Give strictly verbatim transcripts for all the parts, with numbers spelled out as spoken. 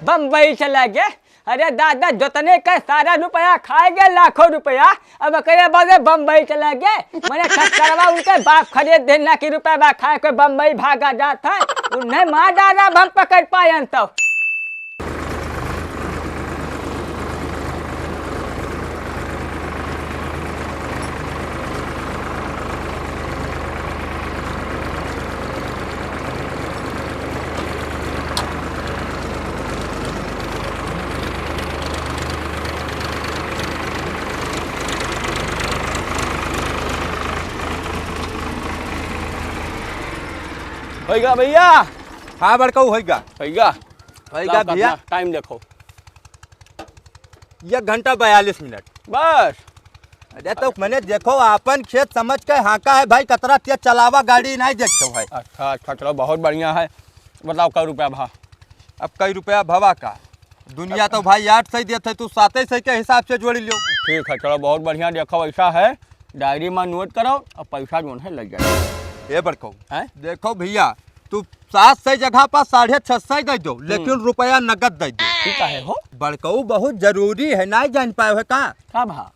बम्बई चला गे। अरे दादा, जोतने का सारा रुपया खाए गे, लाखों रुपया। अब एकरे बदे बम्बई चला गे। मने ट्रैक्टरवा उनके बाप खरीद देना कि रुपया खाए के बम्बई भागा जात है। उन्हें मार डाला, हम पकड़ पायन तो। होइगा भइया? हाँ बड़कऊ, होइगा। होइगा? होइगा लाओ, भइया। कितना टाइम देखो? एक घंटा बयालीस मिनट। बस? अरे तो मने देखो, आपन खेत समझ के हाँका है भाई, कतरा तेज चलावा गाड़ी, नाहीं देखो है। अच्छा, अच्छा, चलो, बहुत बढ़िया है। बताओ, कै रुपया भा? अब कै रुपया भवा का? दुनिया तो भाई आठ सौ देत है, तू सात सौ के हिसाब से जोड़ लियो। ठीक है, चलो, बहुत बढ़िया। देखो, ऐसा है, डायरी में नोट करो और पैसा जौन है, लग जाए। ए बड़कऊ, हैं? देखो भइया, तू सात सौ जगह पर साढ़े छह सौ दे दो, लेकिन हम्म। रुपया नगद दे दो। ठीक है हो? बड़कऊ, बहुत जरूरी है, नाहीं जान पाए है का? का भा?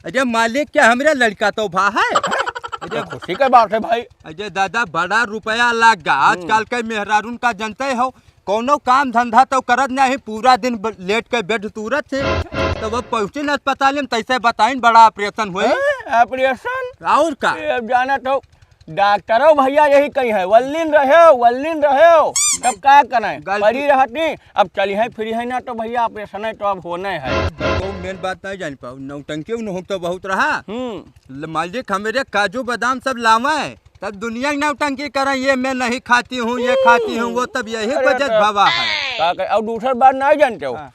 अरे मालिक के हमरे लड़का तो भा है। अरे तो खुशी के बात है भाई। अरे दादा, बड़ा रुपया लाग गा। हम्म। आजकल के मेहरारून का जनते हो, कौनो काम धंधा तो करत नहीं, पूरा दिन ब-, लेट के बेड तूरत है। तो वो पहुँचिन अस्पताल में, तैसे बताइन बड़ा ऑपरेशन हुई। हैं? ऑपरेशन? और का? ये अब जाना तो डॉक्टरो भइया यही कही है, "वल्लिन रह्यो, वल्लिन रह्यो।" तब का करें? गलती पड़ी रहती, अब चली है, फ्री है ना, तो भइया ऑपरेशन है, तो अब होने है। तो मेन बात नहीं जान पाओ, नौटंकी उन हो तो बहुत रहा। हम्म। ल-, मालिक हमरे काजू बादाम सब लावे, तब दुनिया की नौटंकी करें, "ये मैं नहीं खाती हूँ, ये खाती हूँ, वो", तब यही अरे बजत तो भवा है। का कहे? और दूसर बात नहीं जानते हो, हाँ।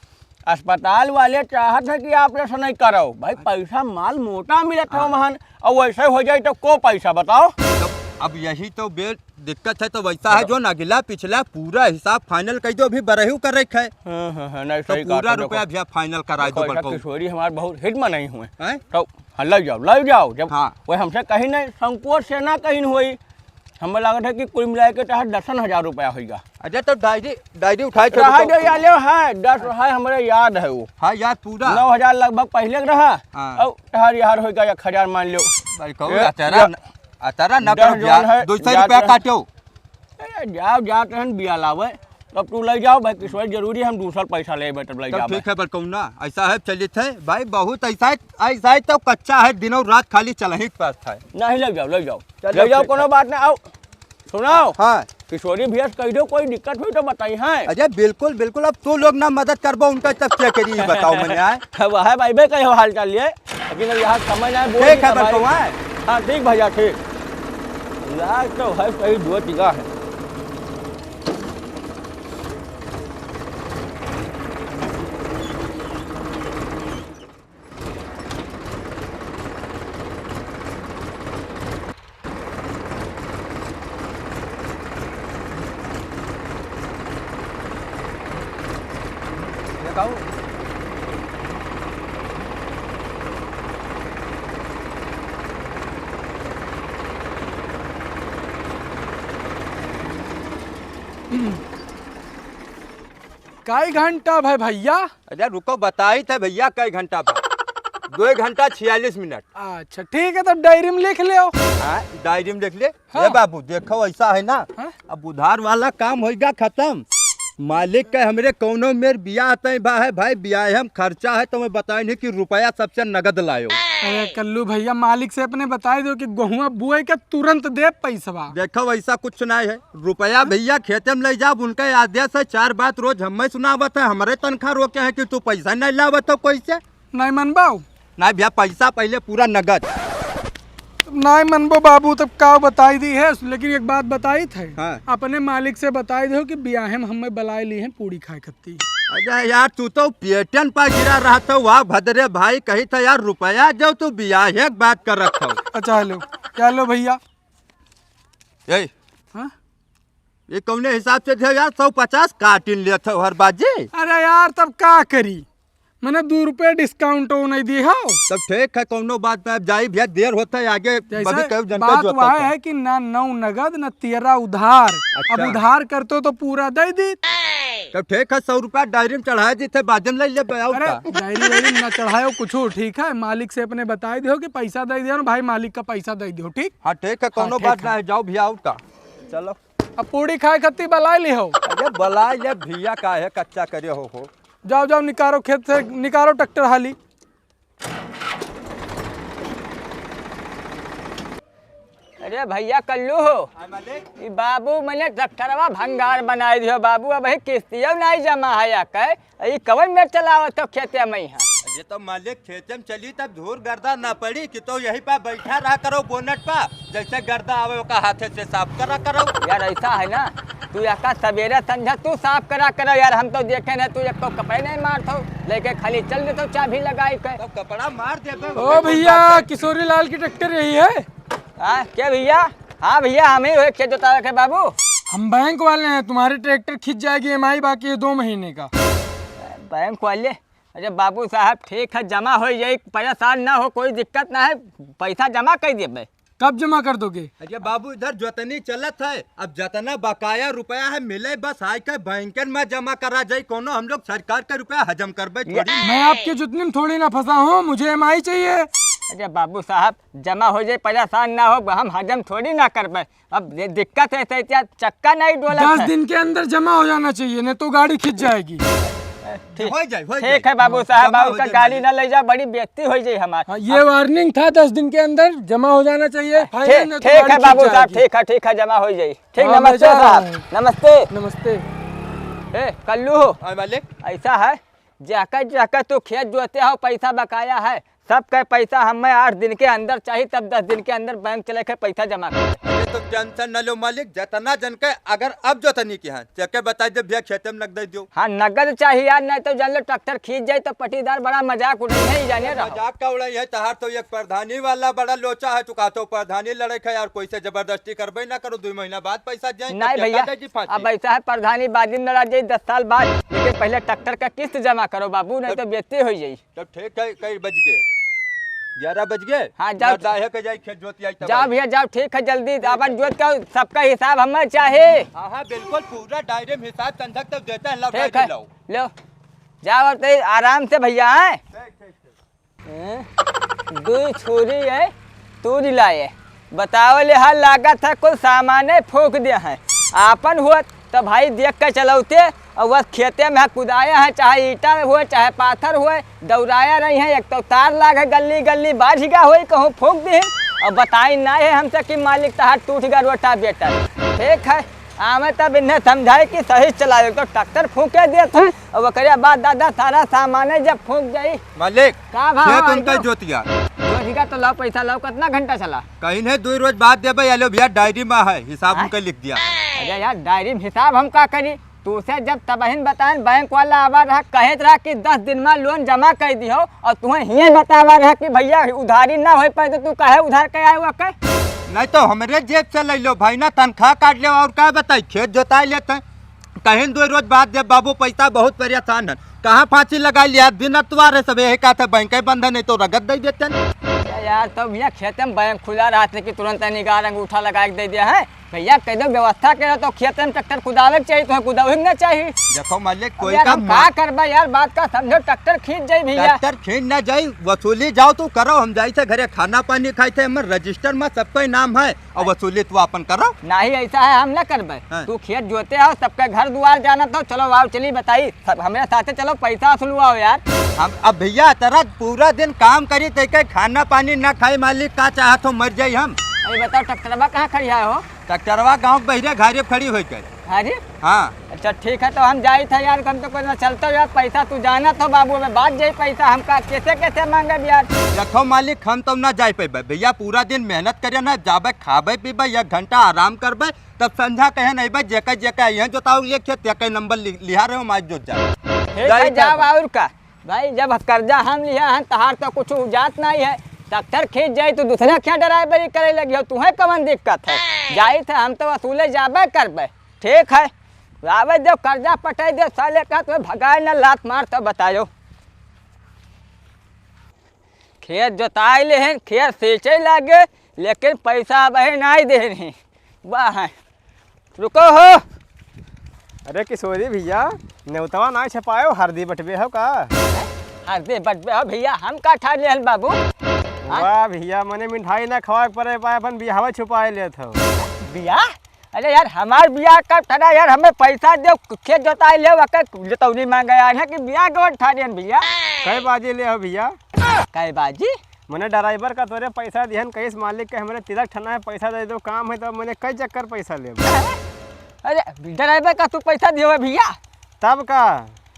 अस्पताल वाले चाहत है कि ऑपरेशन नहीं करो भाई, हाँ। पैसा माल मोटा मिलत है हाँ। वहन, और वैसे हो जाए तो को पैसा बताओ? तब अब यही तो बे दिक्कत है, तो वैसा है बताओ। जो अगिला पिछला पूरा हिसाब फाइनल कर दो, अभी बरहू कर रखे है। हाँ, हाँ, हाँ, नहीं, तो सही कहा पूरा तुमने रुपया को। भैया फाइनल करा दो देखो, ऐसा बड़कऊ। किशोरी हमार बहुत हिट में नहीं हुए। हैं? तो हाँ, लग जाओ, लग जाओ। जब हाँ। वो हमसे कहीं नहीं, संकोच से ना कहीं होई। हमें लागत है कि कुल मिला के चाहे दसन हजार रुपया होइगा। अच्छा, तो डायरी, डायरी उठाए के रहा बताओ। दे, या ले है, दस है, हमरे याद है वो। हाँ, याद पूरा। नौ हजार लगभग पहले के रहा, हाँ। और यार, यार होइगा एक हजार मान लो। भाई, कहू, ए, अचारा या न-, अचारा न दस करो, जौन ब्याज, है, दो सौ रुपया जात रहे। काटो। ए, जाओ, जात रहन बिया लावे, तब तू ले जाओ भाई, किशोर जरूरी हम दूसर पैसा लेबे, तब ले तब जाओ ठीक भाई। है, बड़कऊ ना, ऐसा है, चलित है भाई, बहुत ऐसा है, ऐसा है तो कच्चा है, दिनों रात खाली चलही के पास है। नहीं, ले जाओ, ले जाओ, चलो, ले जाओ, ठीक कोनो है। बात ना, आओ। सुनाओ। हाँ। किशोरी भैया से कह दो, कोई दिक्कत हुई तो बताई हैं। अरे बिल्कुल, बिल्कुल, अब तू लोग ना मदद करबो उनका, तब क्या करी, ये बताओ मने आए। अब है भाई, बे कहो हाल चाल ये, लेकिन अब यहाँ समय ना बोल ठीक है, भाई। बड़कऊ, आए। हाँ, ठीक भैया, ठीक। लाग तो है, सही दुआ टिका है। कई घंटा भा भैया? अरे रुको, बताई थे भैया, कई घंटा भा। दो घंटा छियालीस मिनट। अच्छा, ठीक है, तब डायरी में लिख लेओ। हाँ, डायरी में लिख ले। हाँ। ए बाबू, देखो, ऐसा है ना, हाँ? अब उधार वाला काम होइगा खत्म। मालिक के हमरे कौनो मेर बियाह तय बा है भाई, बियाह हम खर्चा है, तो मैं बताए नहीं कि रुपया सबसे नगद लायो। अरे कल्लू भैया, मालिक से अपने बताई दो कि गोहुआ बुए के तुरंत दे पैसवा। देखो, ऐसा कुछ नहीं है। रुपया भैया खेते में ले जाब, उनका आदेश है, चार बात रोज हमें सुनावत है, हमरे तनखा रोके हैं कि तू पैसा नहीं लावत हो कोई से। नहीं मनबो? नहीं भैया, पैसा पहले पूरा नगद। नहीं मनबो बाबू, तब का बताई दी है, लेकिन एक बात बताई थे। हाँ। अपने मालिक से बताई दो कि बियाहे में हमें बुलाए ली हैं पूड़ी खाए खत्ती। अरे यार, तू तो पेटन पर गिरा रहत हो, वाह भदरे भाई, कही था यार, रुपया जो तू बियाहे के बात कर रखा हो। अच्छा, हेलो, क्या लो भैया? ए, हाँ? ये कौने हिसाब से दे यार, सौ पचास काटिन लेत हो हर बाजी। अरे यार, तब का करी, मैंने दो रुपये डिस्काउंट वो नहीं दी हो। तब ठीक है, कौनो बात ना, अब जाई भैया, देर होता है आगे, जैसे अभी कई जनता बात जोता वह था। है कि ना नौ नगद ना तेरह उधार। अच्छा। अब उधार करते तो पूरा दे दी। तो ठीक है, सौ रुपया डायरी में चढ़ाए देते, बाद में ले लेबे, और अरे, का? डायरी वायरी में ना चढ़ायो कुछ, ठीक है? मालिक से अपने बताए दियो कि पैसा दे दियो ना भाई, मालिक का पैसा दे दियो, ठीक? हाँ, ठीक है, हाँ, कोनो ठीक बात है। ना है, जाओ भैया, और का? चलो। अब पूड़ी खाए खत्ती बलाए लिहो। अरे, बलाए ले भैया, काहे कच्चा करे हो, हो? जाओ, जाओ, निकारो खेत से, निकारो ट्रैक्टर हाली। अरे भैया कल्लू हो, हाँ मालिक। ई बाबू मने ट्रैक्टरवा भंगार बनाए दियो बाबू, अबही किस्तियो नाई जमा है या कहे, ई कवन में चलावत हो खेते में यहाँ? ये तो मालिक खेते में चली तब धूर गर्दा ना पड़ी कि तो यही पे बैठा रहा करो बोनट पे, जैसे गर्दा आवे ओका हाथे से साफ करा करो। यार ऐसा है ना, तू एका सवेरे संझा तू साफ करा करो यार, हम तो देखे न तू एक तो कपड़े नहीं मारत हो, लेके खाली चल देत हो चाबी लगाई के। तो कपड़ा मार देबे, ओ भैया, किशोरी लाल की ट्रैक्टर यही है? हाँ, के भैया? हाँ भैया, हम ही हुए खेत जोतावे के बाबू। हम बैंक वाले हैं, तुम्हारी ट्रैक्टर खींच जाएगी, ईएमआई बाकी है दो महीने का। बैंक वाले? अरे बाबू साहब, ठीक है, जमा हो जाई, परेशान ना हो, कोई दिक्कत ना है, पैसा जमा कर देबे। कब जमा कर दोगे? अरे बाबू, इधर जोतनी चलत है, अब जतना बकाया रुपया है मिले, बस आइके बैंकन में जमा करा जाई। कोनो हम लोग सरकार के रुपया हजम करबे थोड़ी। मैं आपके जोतनी में थोड़ी ना फंसा हूँ, मुझे ईएमआई चाहिए। अरे बाबू साहब, जमा हो जाई, परेशान ना हो, हम हजम थोड़ी ना करबे। अब ये दिक्कत है, ऐसे क्या चक्का नहीं डोलत दस है? दिन के अंदर जमा हो जाना चाहिए, नहीं तो गाड़ी खींच जाएगी। ठीक, हो जाए, हो ठीक जाए। है बाबू हाँ, साहब, जमा बाबू हो का जाए, गाड़ी मालिक। ना ले जाओ, बड़ी बेइज्जती हो जाए हमार। हाँ, ये वार्निंग था, दस दिन के अंदर जमा हो जाना चाहिए। फाइनल ठीक, नहीं तो ठीक गाड़ी है खींच बाबू साहब, जाएगी। ठीक है, ठीक है, जमा हो जाए। ठीक, हाँ, नमस्ते ले जा साहब, रहा है। नमस्ते। नमस्ते। ए कल्लू हो, हाँ मालिक। ऐसा है, जाकर जाकर तू खेत जोते हो, पैसा बकाया है, सबके पैसा हमें आठ दिन के अंदर चाहिए, तब दस दिन के अंदर बैंक चले के पैसा जमा कर। अरे तो टेंशन न लो मालिक, जतना जन के अगर अब जोतनी की है, चेके बताई दे भैया, खेते में नगद दे दियो। हाँ, नगद चाहिए यार, नहीं तो जान लो ट्रैक्टर खींच जाए तो पट्टीदार बड़ा मजाक उड़ाई है, जाने रहो। मजाक का उड़ाई है, तहार तो एक प्रधानी वाला बड़ा लोचा है, तू कहते हो प्रधानी लड़े है यार, कोई से जबरदस्ती करबे ना करो, दो महीना बाद पैसा जाए, नहीं तो भैया, क्या जी फांसी? अब ऐसा है, प्रधानी बाद में लड़ा जाए दस साल बाद, लेकिन पहले ट्रैक्टर का किस्त जमा करो बाबू, नहीं तो बेइज्जती हो जाए। तो ठीक है, कई बज गए? ग्यारह बज गए? हाँ, जाओ। मर्दा है के जाई खेत जोत आई तब जाओ आई। भैया, जाओ, ठीक है, जल्दी अपन जोत का सबका हिसाब हमें चाहे। हाँ, हाँ, बिल्कुल, पूरा डायरी में हिसाब संझक तक देते हैं, लाओ, ठीक डायरी है, लाओ। लो, जाओ अब तो आराम से भैया, हैं? ठीक, ठीक, ठीक। हैं? दुई छुरी है, तूरी लाए। बताओ ले, हाँ, लागत है कुल सामाने फूंक दे हैं। आपन हुआ तो भाई देख के चलौते, और बस खेते में कुदाया है, चाहे ईटा हुए, चाहे पाथर हुए, दौड़ाया रही है। एक तो तार लाग है गल्ली गल्ली, बाझ गया होई कहूँ फूंक दी, और बताई ना है हमसे कि मालिक तहार टूट गया रोटावेटर। ठीक है, आवे तब इन्हें समझाए कि सही चलावे, तो ट्रैक्टर फूंके देत है, और ओकरे बाद दादा सारा सामाने जब फूंक जाई। मालिक, का भाव खेत आई उनका गयो? जोतिया। जोतिया तो लाओ पैसा लाओ, कितना घंटा चला? कहीं नहीं, दो रोज बाद देबे, या लो भैया, डायरी में है, हिसाब आय? उनका लिख दिया। अरे यार, डायरी में हिसाब हम का करी? तू से जब तबहिन बताएन, बैंक वाला आवा रहा, कहत रहा कि दस दिन में लोन जमा कर दियो, और तुम्हें हिये बतावा रहा कि भैया उधारी ना होई पाए, तो तू काहे उधार के आए हुआ के? नहीं तो हमरे जेब से ले लो भाई ना, तनख्वाह काट लो, और का बताई, खेत जोताई लेते हैं। कहीं दो रोज बाद दे बाबू, पैसा बहुत परेशान है। कहाँ फांसी लगा लिया, दिन अतवार है, सब यही कहते बैंक ही बंद है, नहीं तो रगत दे देते हैं। अरे यार, तो भैया खेते में बैंक खुला रहते कि तुरंत निगाह अंगूठा लगा के दे दिया है। भैया कह दो व्यवस्था करो तो खेते में ट्रैक्टर कुदावे के चाहिए, तुम्हें कुदावे के ना चाहिए। देखो मालिक, अब कोई यार, का हम का मार- करबा यार, बात का समझो, ट्रैक्टर खींच जाई भैया। ट्रैक्टर खींच ना जाई, वसूली जाओ तू करो, हम जाई थे घरे खाना पानी खाई थे, हमर रजिस्टर में सबका नाम है। और वसूली तू आपन करो। नहीं, ऐसा है, हम ना करबे। हाँ। तू खेत जोते हो, सबके घर दुआर जानत हो, चलो आओ, चली बताई, सब हमरे साथे चलो, पैसा वसूलवाओ यार। हम, अब भैया, तेरा पूरा दिन काम करी, ते के खाना पानी ना खाई, मालिक, का चाहत हो, मर जाई हम। अरे बताओ, ट्रैक्टरवा कहाँ खड़ी है हो? ट्रैक्टरवा गाँव के बहिरे घारे पे खड़ी होई गई। अरे? हाँ। अच्छा, ठीक है, तो हम जाई था यार, हम तो कोई ना चलता यार, पैसा तू जानत हो बाबू, हमें बात जाई पैसा, हमका कैसे कैसे मांगब यार? देखो मालिक, हम तो ना जाए पेबे भैया, पूरा दिन मेहनत करे ना, जाबे खाबे पीबे, एक घंटा आराम करबे, तब संझा कहे नहीं बे, जेके जेके यहाँ जोताऊ ये खेत, तेके नंबर लि-, लिहा रहे हो, हम आज जोत जाए। ठीक जाए है, जाओ, खाबे। और का भाई, जब कर्जा हम लिया है, तहार तो कुछ उजात नहीं है, ट्रैक्टर खींच जाए तो दूसरा क्या ड्राइवरी करे लगी हो, तुम्हें कवन दिक्कत है? जाई थे हम तो वसूले जाबे करबे। ठीक है, आवे दो, कर्जा पटाई दो, साले का तो भगाए न लात मार तो बतायो। खेत जोताई लेहेन, खेत सींचे लागे, लेकिन पैसा अबही नाई देहेन ही। वाह है। रुको हो। अरे किशोरी भैया, नेउतवा नाहीं छपायो, हरदी बटबे हो का? हरदी बटबे हो भइया, हम का ठान लेहन बाबू? हाँ? वाह भइया, मने मिठाई ना खवाए के परे पाए, अपन बियाहवा छुपाए लेत हो। बियाह? अरे यार, हमार बियाह कब ठना यार, हमें पैसा देउ, खेत जोताई लेउ, अकर जोतौनी माँगे आए हैं कि बियाह कब ठान लेहन भइया? कै बाजी लेहो भइया? कै बाजी? मने ड्राइवर का तोरे पैसा दिहन, कहिस मालिक के हमरे तिलक ठना है, पैसा दे देउ, काम है, तब मने कै चक्कर पैसा लेब? अरे ड्राइवर का तू पैसा दियो है भइया? तब का?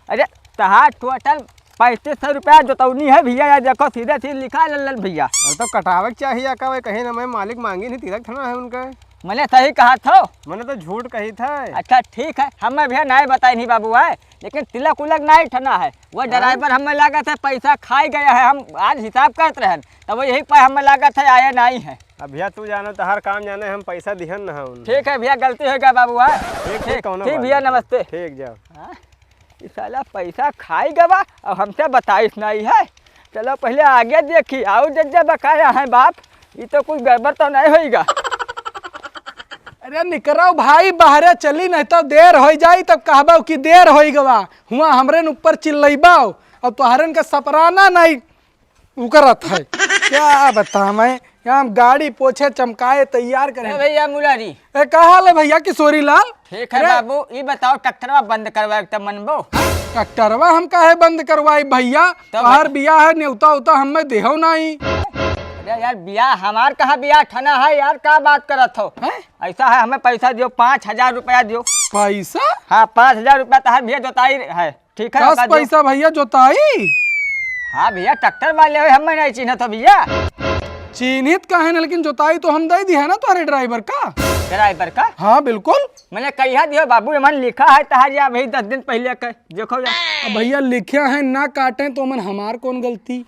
अरे तहार टोटल पैंतीस सौ रुपया जोतौनी है भइया, या देखो सीधे सीधे लिखा लल्लन भइया। अरे तो कटावे के चाहिए का, वही कहीं ना मैं मालिक माँगी नहीं, तिलक ठना है उनका। मने सही कहा थो। मने तो झूठ कही था। अच्छा ठीक है, हमें भइया नाहीं बताई नहीं बाबू है, लेकिन तिलक उलक नाहीं ठना है। वो हाँ? ड्राइवर हमें लागत है पैसा खाई गया है, हम आज हिसाब करत रहन, तब यही पर हमें लागत है आया नाहीं है। अब भइया तू जानो, तहार काम जाने, हम पैसा दिहन न है उन। ठीक है भइया, गलती हो गया बाबू, हाँ? ठीक, ठीक, ठीक, कौनो ठीक बात भइया, नहीं। नमस्ते। ठीक, जाओ। हाँ? ई साला पैसा खाई गवा, अब हमसे बताइस नाहीं है। चलो पहले आगे देखी, आउ जज्जा बकाया है बाप, ई तो कुछ गड़बड़ तो नाहीं होइगा। अरे निकरो भाई, बाहरे चली, नहीं तो देर होइ जाई, तब कहबो कि देर होइ गवा। हुआ हमरे न ऊपर चिल्लइबो, अब तोहरन का सपराना नाहीं उकरत है। क्या बताएं, यहाँ हम गाड़ी पोछे चमकाए तैयार करें। ए भइया मुरारी। ए, का हाल है भइया किशोरी लाल? ठीक है अरे बाबू, ई बताओ ट्रैक्टरवा बंद करवाए के तब मनबो? ट्रैक्टरवा हम काहे बंद करवाई भइया? तब तोहार बियाह है, नेउता उता हमें देहो नाहीं। अरे यार बियाह हमार कहाँ बियाह ठना है यार, का बात करत हो? हैं? ऐसा है हमें पैसा दियो, पाँच हजार रुपया दियो। पैसा? हाँ पाँच हजार रुपया तहार भइया जोताई है। ठीक है, कस बता दो। पैसा भइया जोताई? हाँ भइया, ट्रैक्टर वाले हो, हमें नाहीं चिन्हत हो भइया। चिन्हित काहे ना, लेकिन जोताई तो हम दे दिया है ना तोहरे ड्राइवर का। ड्राइवर का? हाँ बिल्कुल। मने कहिया दियो बाबू, एमन लिखा है तहार या भाई दस दिन पहले के, देखो जा। अब भइया लिखे हैं ना काटे तो मन हमार कौन गलती?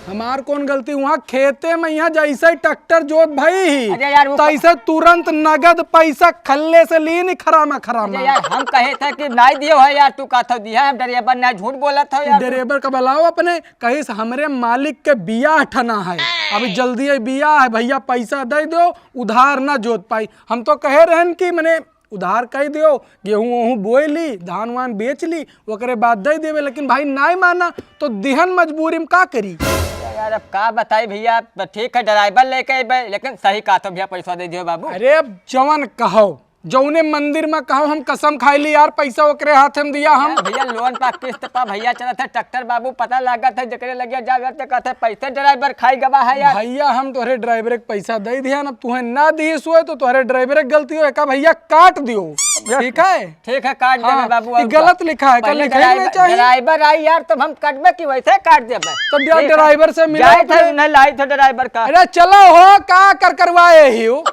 हमार कौन गलती? वहाँ खेते में यहाँ जैसे ही ट्रैक्टर जोत भई ही, अरे यार, वो तैसे तुरंत नगद पैसा खल्ले से लीन खरामा खरामा। अरे यार, हम कहे थे कि नाहीं दियो है यार, तू कहत हो दिया है, ड्राइवर ना झूठ बोलत हो यार। ड्राइवर का बुलाओ अपने, कहिस हमरे मालिक के बियाह ठना है, अभी जल्दी ही बियाह है भइया, पैसा दे दो, उधार ना जोत पाई। हम तो कहे रहन कि मने उधार कइ देउ, गेहूँ वहूँ बोए ली, धान वान बेच ली, ओकरे बाद दइ देबे, लेकिन भाई नाहीं माना, तो दिहन मजबूरी में का करी? अरे यार, अब का बताई भइया, अब तो ठीक है ड्राइवर लेके अइबे, लेकिन सही कहत हो भइया, पैसा दे दियो बाबू। अरे अब जवन कहो, जौने मंदिर में कहो, हम कसम खाई ली यार, पैसा ओकरे हाथ में दिया हम। यार भइया, लोन पा किस्त पा भइया चलत है, ट्रैक्टर बाबू पता लागत है, जेकरे लगिया जावे तो कहत है पैसे ड्राइवर खाई गवा है यार। भइया, हम तोहरे ड्राइवर के पैसा दइ दिहन, अब तुहें ना दिहिस होए तो तोहरे ड्राइवर के गलती होए, का भइया काट दियो, ठीक है? ठीक है, काट देबे हाँ, बाबू, ई और गलत का? लिखा है, का पहले लिखे ही ड्राइवर, नहीं चाहिए। ड्राइवर आई यार, तब हम कटबे कि वैसे काट देबे। तब यार ठीक है। ड्राइवर से मिला जाए थे, अपने उन्हें लाई थे ड्राइवर का। अरे चलो हो, का कर करवाए ही हो?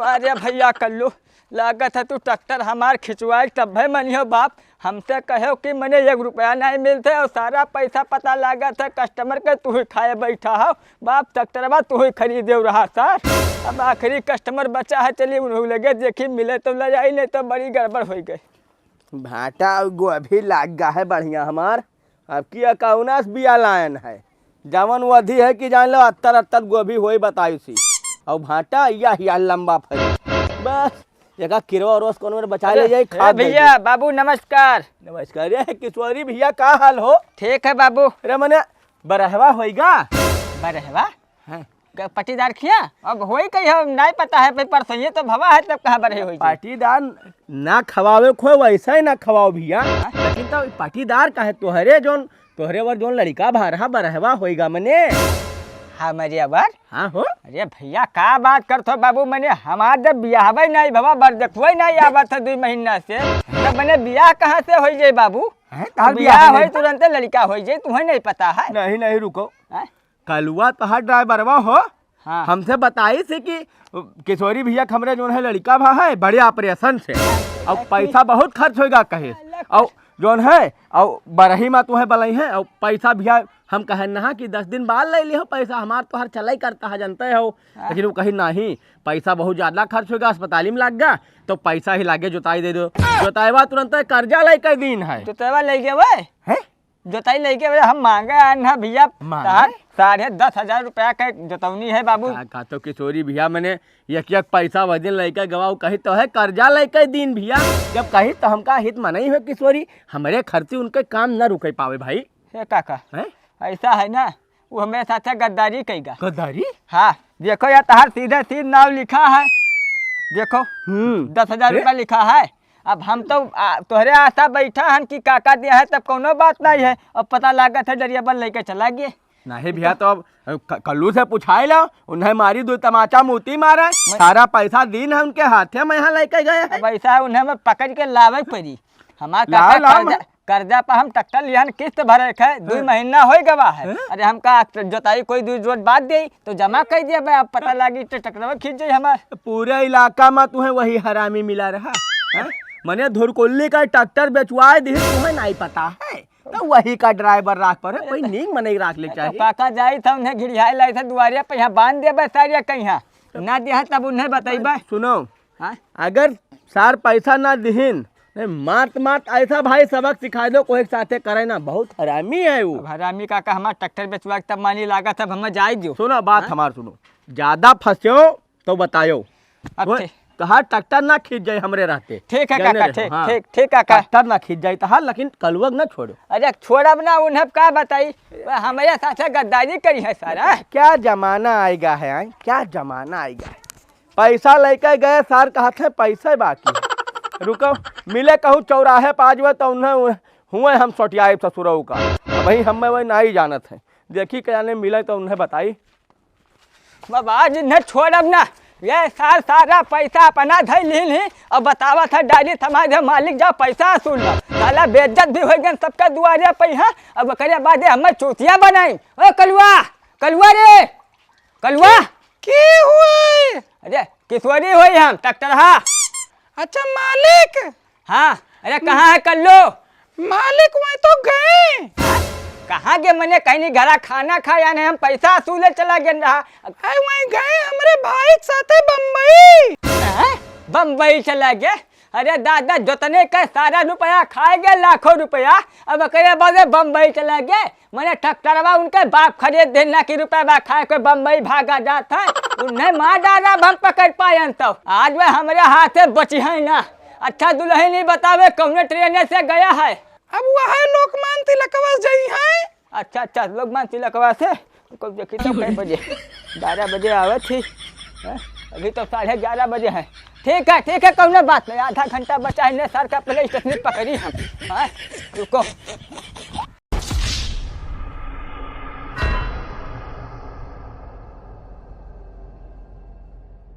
अरे भइया कल्लू, लागत है तू ट्रैक्टर हमार खिंचवाए तब्बे मनिहो बाप। हमसे कहो कि मने एक रुपया नाहीं मिलते और सारा पैसा पता लागत है कस्टमर के तू ही खाए बैठा हो। बाप ट्रैक्टरवा तू ही खरीदे रहा सर। अब आखिरी कस्टमर बचा है, चलिए उन्हों लगे देखी मिले तो ले जाई, नहीं तो बड़ी गड़बड़ होइ गई। भाटा और गोभी लाग गा है बढ़िया हमार। अब की अकाउनास बिया लायन है, जवन वधी है कि जान लो अत्तर अत्तर गोभी होई बताई सी। और भाटा या हिया लंबा फरी। बस एका किरवा रोस कौन मेरे बचा अरे, ले जाई, ए खाद दे भइया, दे। बाबू नमस्कार। नमस्कार। अरे किशोरी भइया, का हाल हो? ठीक है बाबू। अरे मने बरहवा होइगा? बरहवा? हाँ। क-, पटीदार खिया? अब होई कहीं हम नाहीं पता है, भाई परसों ये तो भवा है, तब कहाँ बरहे होई? पटीदार ना खवावे को वैसा ही ना खवाओ भइया। हाँ? लेकिन तो पटीदार का है तोहरे जोन तोहरे बर जोन लड़िका भा रहा बरहवा होइगा मने। हमरे बर? हाँ हो। अरे भइया, का बात करत हो बाबू, मने हमार जब बियाहवे नाहीं भवा, बर देखवे नाहीं आवत है दुइ महीना से, तब मने बियाह कहाँ से होइ जाई बाबू? हैं, तहार बियाह बियाह होई नहीं? तुरंते लड़िका होइ जाई, तुहें नाहीं पता है? नहीं, नहीं, रुको। हैं? कलुआ तोहार ड्राइवरवा हो, हाँ। हमसे बताइस कि किशोरी भइया के हमरे जोन है लड़िका भा है बड़े ऑपरेशन से, और पैसा बहुत खर्च होइगा कहे, और जोन है और बरही मा तुहें बलई है और पैसा भइया हम कहे ना कि दस दिन बाद ले लिहो पैसा, हमार तोहार चलई करता है जानते हो, हाँ। लेकिन वो कही नहीं, पैसा बहुत ज्यादा खर्च होइगा, अस्पताली में लाग गा, तो पैसा ही लागे जोताई दे दो। जोताईवा तुरंत कर्जा लेके दीन है। जोताईवा ले गए? हैं? जोताई लइके बे हम माँगे आन है भइया, माँगे? तहार साढ़े दस हजार रुपया के जोतौनी है बाबू। का, का तो किशोरी भइया, मने एक एक पैसा वजन लइके गवा, उ कही तो है कर्जा लइके दीन भइया। जब कही तो हमका हित मनई हो किशोरी, हमरे खर्ची उनके काम न रुके पावे भाई। हे काका, हैं? ऐसा है ना, उ हमरे साथे गद्दारी कइगा। गद्दारी? हाँ, देखो यार, तहार सीधे सीध नाव लिखा है, देखो, हम्म। दस हजार ए? रुपया लिखा है। अब हम तो, आ, तोहरे आशा बैठा हन कि काका दिया है, तब कौनो बात नहीं है। अब पता लागत है, डरिया बल लइके चला गए। नहीं भइया, तो अब क-, कल्लू से पुछाई लो, उन्हें मारी दो तमाचा मूती मारे, मैं सारा पैसा दीन है उनके हाथे में, यहाँ लइके गए हैं। अब ऐसा है, उन्हें मैं पकड़ के लावे पड़ी। हमार लाओ, काका लाओ, कर्जा, मैं कर्जा पर हम ट्रैक्टर लिहन, किस्त भरे के है, दुई हाँ। महीना होइ गवा है। हाँ? अरे हमका जोताई कोई दुई रोज बाद देई, तो जमा कर दिया बे, अब पता लागी तो ट्रैक्टरवा खींच जाई हमार। पूरे इलाका में तुम्हें वही हरामी मिला रहा, हैं? मने धुरकुल्ली का ट्रैक्टर बेचवाए दी, तुम्हें नहीं पता है, तो वही का ड्राइवर राख पर है, कोई नीक मनई राख ले तो चाहिए। काका जाई था, उन्हें घिड़ियाए लाई था दुआरिया पे, यहाँ बांध दे बे सारिया कहीं, ना दिया तब उन्हें बताइबे। सुनो, हाँ? अगर सार पैसा ना दिहिन, नहीं, मात मात ऐसा भाई सबक सिखा दो, कोई के साथे करे ना, बहुत हरामी है वो। अब हरामी काका, हमार ट्रैक्टर बेचवा के तब मानी लागत, अब हमें जाए दियो। सुनो, बात हाँ? हमार सुनो, ज्यादा फंस्यो तो बतायो। अब वो ठीक। तहार ट्रैक्टर ना खींच जाए हमरे रहते। ठीक है जाने काका, रहो, ठीक, हाँ। ठीक, ठीक काका। ट्रैक्टर ना खींच जाए तहार, लेकिन कलुआ के ना छोड़ो। अरे छोड़ब ना, उन्हें का बताई, वो हमरे साथे गद्दारी करी है सारा। क्या जमाना आएगा है, आए? क्या जमाना आएगा है? पैसा लेके गए, सार कहत हैं पैसे बाकी। रुको, मिले कहूँ चौराहे पे आज हुए तो उन्हें हुए हम सटियाए ससुरऊ का। वही हमें वही नहीं जानत है, देखी के जाने मिले तो उन्हें बताई। बाबा आज इन्हें छोड़ब ना, ये सार सारा पैसा अपना धई लीन ही। अब बतावत है डायरी थमा दे मालिक, जा पैसा वसूल लो। साला बेइज्जत भी होइ गन सबके दुआरे पे यहाँ। अब ओकरे बाद हमें चूतिया बनाई। ओ कलुआ, कलुआ रे, कलुआ। के हुए? अरे किशोरी होई हम, ट्रैक्टर हा। अच्छा मालिक। हाँ, अरे कहाँ है कल्लू? मालिक वहीं तो गए। कहाँ गए? मने कहीं नहीं, घरा खाना खाया नहीं, हम पैसा वसूले चला गए रहा। अरे वहीं गए हमरे भाई के साथे बम्बई। हैं? बम्बई चला गए? अरे दादा, जोतने का सारा रुपया खाए गए, लाखों रुपया, अब ओकरे बाद बम्बई चला गए। मने ट्रैक्टरवा उनके बाप खरीद देना कि रुपया खाए के बम्बई भागा जात है। उन्हें मार डाला, हम पकड़ पायन तो। आज वे हमरे हाथे बची है ना। अच्छा दुल्हन ही बतावे कौने ट्रेन से गया है? अब वह लोकमान तिलकवा से जाई है। अच्छा, अच्छा, लोकमान तिलकवा से। को देखी तो कै बजे? बारह बजे आवत ही। हैं? अभी तो साढ़े ग्यारह बजे है। ठीक है, ठीक है, कौनो बात नहीं, आधा घंटा बचा है, ने सर का पहले स्टेशन पकड़ी हम। हाँ? रुको।